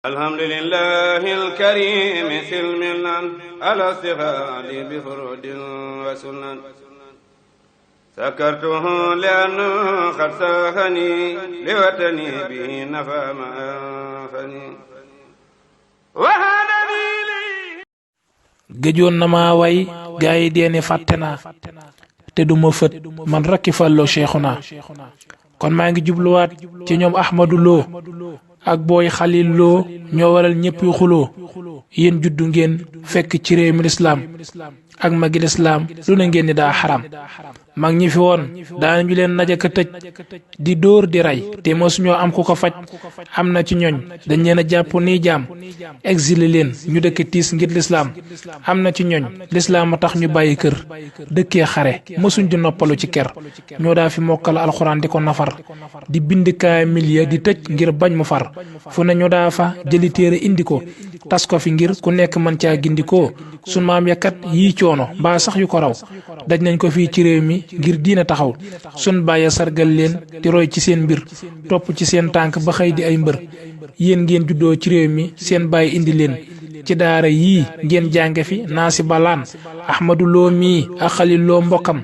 الحمد لله الكريم سلمنا على استغال بفرود وسنن سكرته لأنه قد ساخني لوطني به نفى ما أنفني وهدني لي gëjoon na maa way gaa yi deene fàtte naa te du ma fët man rakki fàlloo Cheikhuna kon maa ngi jubluwaat ci ñoom Ahmadu Lo ak booy Xalil Lo ñoo waral ñëpp xuloo yéen juddu ngeen fekk ci réew mi lislaam ak magi lislaam lu ne ngeen ni daa xaram mag ñi fi woon daanañu leen najaka tëj di dóor di rey te mosuñoo am ku ko faj am na ci ñooñ dañ leen a jàpp nii jaam exilé leen ñu dëkk tiis ngir lislaam am na ci ñooñ lislaam a tax ñu bàyyi kër dëkkee xare mosuñ di noppalu ci ker ñoo daa fi mokkal alxuraan di ko nafar di bind kaamil ya di tëj ngir bañ mu far fu ne ñu daa fa jëli téere indi ko tas ko fi ngir ku nekk mën caa gindikoo sun maam yakat yii coono mbaa sax yu ko raw daj nañ ko fii ci réew mi ngir diina taxaw sun bàyyi sargal leen di roy ci seen mbir topp ci seen tànk ba xëy di ay mbër yéen ngeen juddoo ci réew mi seen bàyyi indi leen ci daara yii ngeen jànge fi naa si balaan Ahmadu Lo mii ak Xalil Lo mbokkam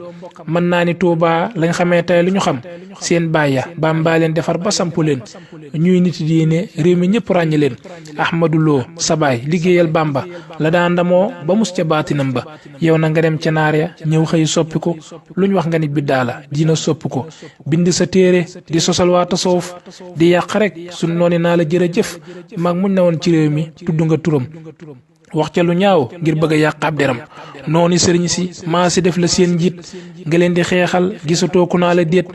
mën naa ni Tuuba lañ xamee tey lu ñu xam seen bàyya Bàmba leen defar ba sampu leen ñuy nit diine réew mi ñëpp ràññi leen Ahmadu Lo sa baay liggéeyal Bàmba la daan ndamoo ba mus ca baatinam ba yow na nga dem ca naar ya ñëw xëy soppi ko lu ñu wax nga ni biddaa la diina soppi ko bind sa téere di sosal waa tasawuf di yàq rek suñ nooni naa la jërëjëf mag muñ na woon ci réew mi tudd nga turam wax ca lu ñaaw ngir bëgg a yàq ab deram noonu sëriñ si maa si def la seen njiit nga leen di xeexal gisatoo ku naa la déet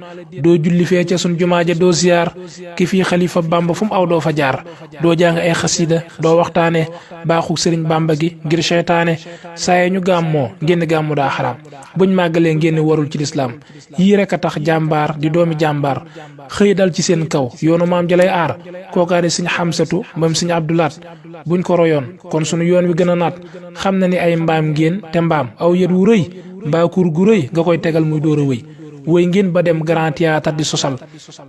doo julli fee ca sun jumaa ja doo ziyaar ki fii xalifa Bàmba fu mu aw doo fa jaar doo jàng ay xasida doo waxtaane baaxu sëriñ Bàmba gi ngir seytaane saaye ñu gàmmoo ngeen gàmmu daa xaraam buñ màggalee ngeen warul ci lislaam yii rek a tax jàmbaar di doomi jàmbaar xëy dal ci seen kaw yoonu maam jalay aar kookaade sëñ Xamsatu moom sëñ Abdulaat buñ ko royoon kon sunu yoon wi gën a naat xam na ni ay mbaam ngeen te mbaam aw yet wu rëy mbaakur gu rëy nga koy tegal muy door a wëy woy ngeen ba dem Grand Théâtre di sosal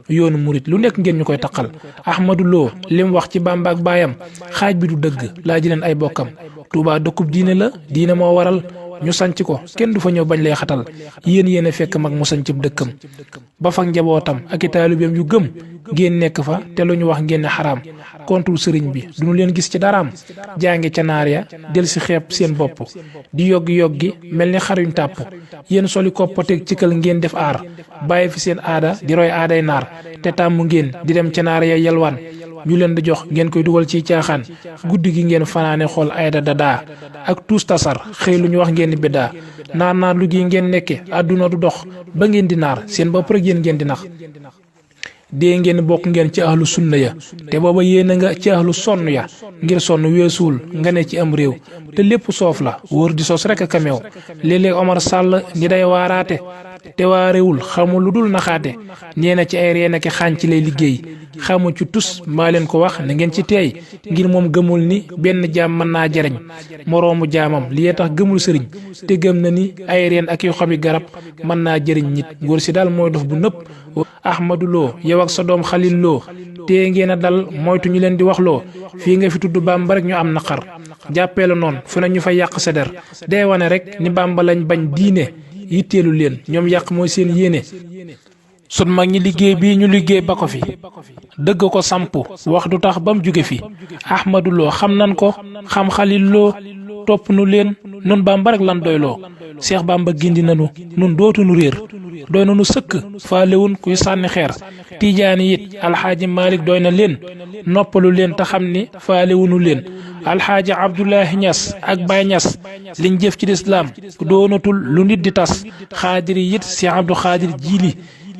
yoonu murit lu nekk ngeen ñu koy taqal Ahmadu Lo lim wax ci Bàmba ak baayam xaaj bi du dëgg laa ji leen ay bokkam Tuubaa dëkkub diine la diine moo waral ñu sanc ko kenn du fa ñëw bañ lay xatal yéen a fekk mag mu sancub dëkkam ba fak njabootam ak i taalibeem yu gëm ngeen nekk fa te lu ñu wax ngeen ne xaraam kontul sëriñ bi duñu leen gis ci daraam jànge ca naar ya del si xeeb seen bopp di yoggi mel ni xaruñ tàpp yéen soli koppateeg ci kël ngeen def aar bàyyi fi seen aada di roy aaday naar te tàmm ngeen di dem ca naar ya yalwaan ñu leen di jox ngeen koy dugal ci caaxaan guddi gi ngeen fanaane xool ayda dadaa ak tuus tasar xëy lu ñu wax ngeen di biddaa naar lu gi ngeen nekke àdduna du dox ba ngeen di naar seen bopp rek yéen ngeen di nax dee ngeen bokk ngeen ci ahlu sunna ya te booba yéen a nga ci ahlu sonn ya ngir sonn weesuwul nga ne ci am réew te lépp soof la wóor di sos rek a kameew léeg-léeg Omar Sall ni day waaraate te waarewul xamul lu dul naxaate nee na ci ay reen ak xaañ ci lay liggéey xamu ci tus maa leen ko wax na ngeen ci teey ngir moom gëmul ni benn jaam mën naa jariñ moroomu jaamam li tax gëmul sëriñ te gëm na ni ay reen ak yu xobi garab mën naa jëriñ nit ngóor si daal mooy dof bu nëpp Ahmadu Lo yow ak sa doom Xalil Lo te ngeen a dal moytu ñu leen di wax loo fii nga fi tudd Bàmba rek ñu am naqar jàppee la noonu fu ne ñu fa yàq sa der day wane rek ni Bàmba lañ bañ diine yitteelu leen ñoom yàq mooy seen yéene sun mag ñi liggéey bii ñu liggéey ba ko fi dëgg ko samp wax du tax ba mu jóge fi Ahmadu Lo xam nan ko xam Xalil Lo topp nu leen nun Bàmba rek lan doyloo Seex Bàmba gindi nanu nun dootuñu réer doy na nu sëkk faalewun kuy sànni xeer tiijaani it alxaaji Malik doy na leen noppalu leen te xam ni faalewunu leen alxaaji Abdullahi Ñas ak Baay Ñas liñ jëf ci lislaam doonatul lu nit di tas xaadiri it si Abdu Xaadir Jiili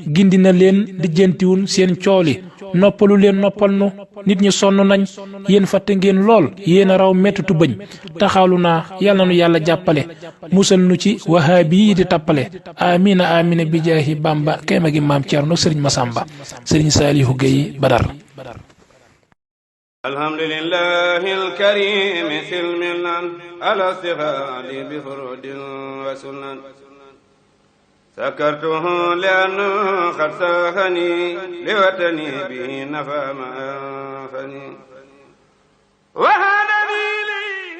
gindi na leen lijjantiwun seen cooli noppalu leen noppal nu nit ñi sonn nañ yéen fàtte ngeen lool yéen a raw mettitu bëñ taxawlu naa yal na nu yàlla jàppale musal nu ci wahaabi yi di tappale amina amina bi jaahi Bàmba kay ma gi maam Cerno sëriñ Masamba sëriñ Saalihu Géy Badar alhamdulillahi alkarim silmilan ala istighali bi furudin wa sunan سكرته لأنه قد ساخني لوطني به نفى ما أنفني